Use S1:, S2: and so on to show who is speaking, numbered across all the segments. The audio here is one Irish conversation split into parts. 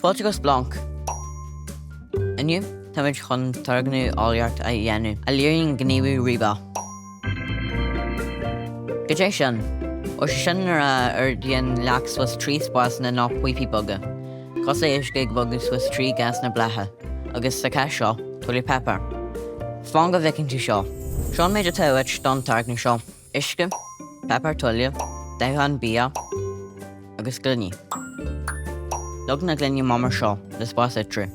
S1: Fáilte go Splanc! Inniu, táimid chun turgnamh eolaíochta a dhéanamh a léiríonn gníomhú ribeach. Cad é sin? Ó sé sin nuair a ardaíonn leacht suas trí spásanna nó píopaí beaga, cosúil le uisce ag bogadh suas trí ghásanna blátha, agus sa chás seo, tuile páipéir. Fan go bhfeiceann tú seo. Seo an méid atá uait don turgnamh seo. Uisce, páipéar tuile, dathúchán bia agus gloiní. Leag na gloiní amach mar seo le spás eatarthu.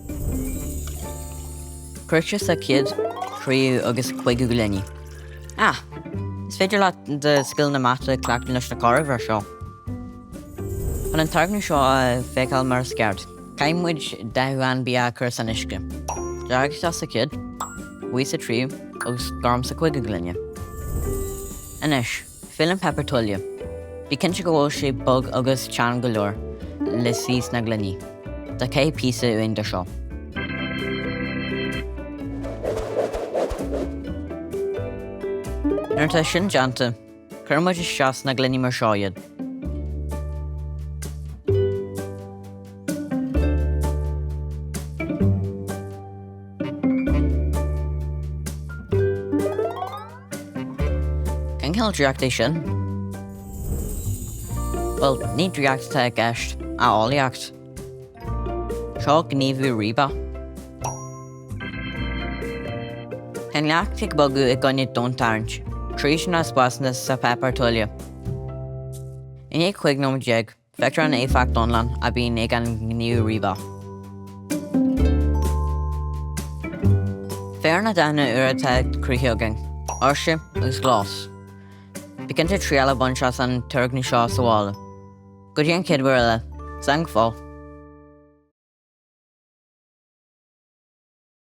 S1: Cuir isteach sa chéad, tríú agus cúigiú gloiní. Ah! Is féidir leat do scileanna mata a chleachtadh leis na corruimh seo. Chun an turgnamh seo a fheiceáil mar is ceart, caithfidh muid dathúchán bia a chur san uisce. Dearg isteach sa chéad, buí sa tríú agus gorm sa chúigiú gloine. Anois, fill an páipéar tuile. Bí cinnte go bhfuil sé bog agus teann go leor le suí sna gloiní. Tá caithfidh píosa uainn do seo. Nuair atá sin déanta, Cuireann muid isteach sna gloiní mar seo iad. Cén cineál draíocht é sin? Bhuel, ní draíocht atá i gceist, ach eolaíocht. Seo gníomhú ribeach. Tá an leacht ag bogadh i gcoinne domhantarraingt, tríd na spásanna sa pháipéar tuile. I ndiaidh 15 nóiméad, feictear an éifeacht iomlán a bhíonn ag an ngníomhú ribeach. Féach ar na dathanna úra atá cruthaithe againn, áirse agus glas. Bí cinnte triail a bhaint as an turgnamh seo sa bhaile. Go dtí an chéad uair eile, slán go fóill.